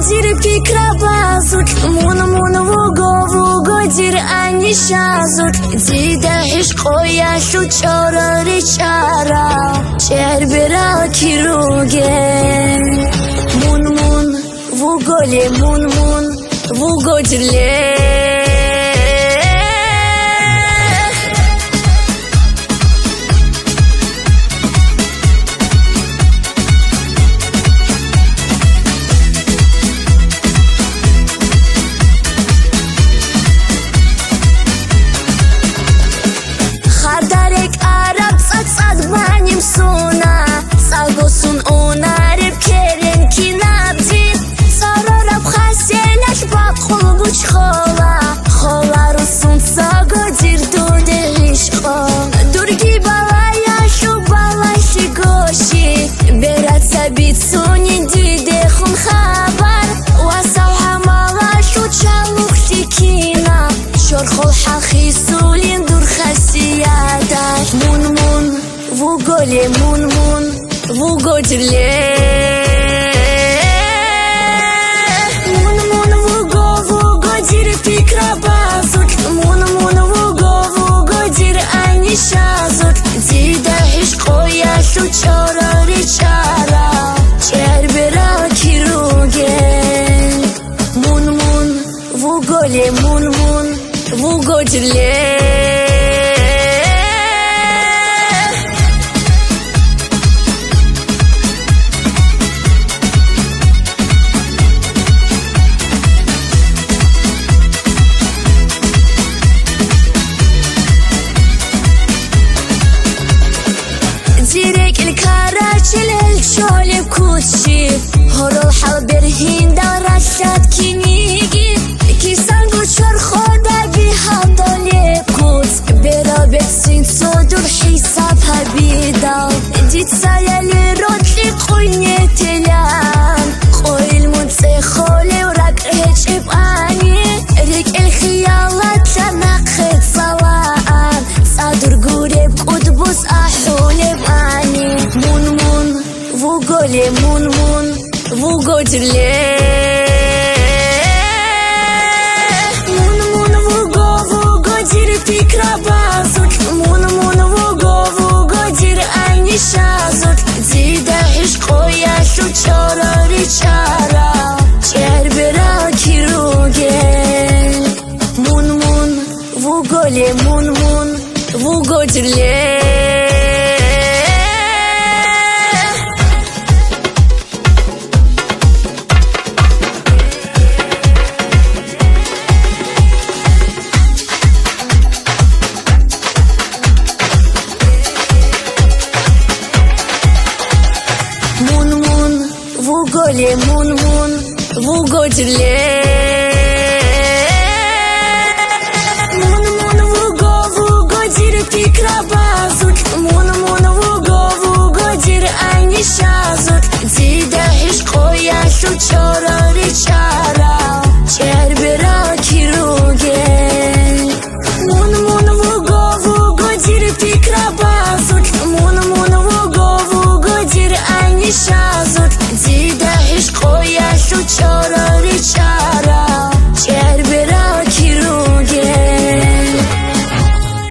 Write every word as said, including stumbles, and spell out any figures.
Дир пикрабазул мун, мун вуго, вуго дир анишазул, дида гӀишкъоялъул чӀорор ричӀарал чӀер берал кируге. Мун, мун вуголе, мун, мун вуго дир ле. Хада рекӀараб цӀацӀад баним суна, цӀагосун унареб керен кинаб дир, цӀорораб хасеналъ бакъул гучхола, хола русун цого дир дуде гӀишкъо. Дурги балаялъу балалъи гощи, бераца бицунин дидехун хабар, ва сав гӀамалалъу чалухълъи кина, чорхол хӀалхисулин дур хасияталъ. Мун, мун вуголе, мун, мун вуго дир ле. Мун, мун вуго, вуго дир пикрабазул, мун, мун вуго, вуго дир анишазул, дида гӀишкъоялъул чӀорор ричӀарал чӀер берал кируге. Мун, мун вуголе, мун, мун вуго дир ле. Дир рекӀел карачел гьел чолеб куцчи, гьорол хӀал бергьиндал ралъад киниги, кисанго чорходаби гьаб долеб куц, берал берцин цо дур хӀисаб гьабидал. Дица яли рокьи къуйне телан, къойил мун цӀехолев ракӀ гьечӀебани, рекӀел хиялатла нахъе цӀалаан, цӀадур гуреб кӀудбус ахӀулебани. Мун, мун вуголе, мун, мун вуго дир ле. Мун, мун вуго, вуго дир пикрабазул, мун, мун вуго, вуго дир анишазул, дида гӀишкъоялъул чӀорор ричӀарал чӀер берал кируге. Мун, мун вуголе, мун, мун вуго дир ле. Мун, мун вуголе, мун, мун вуго дир ле. Мун, мун вуго, вуго дир пикрабазул, мун, мун вуго, вуго дир анишал.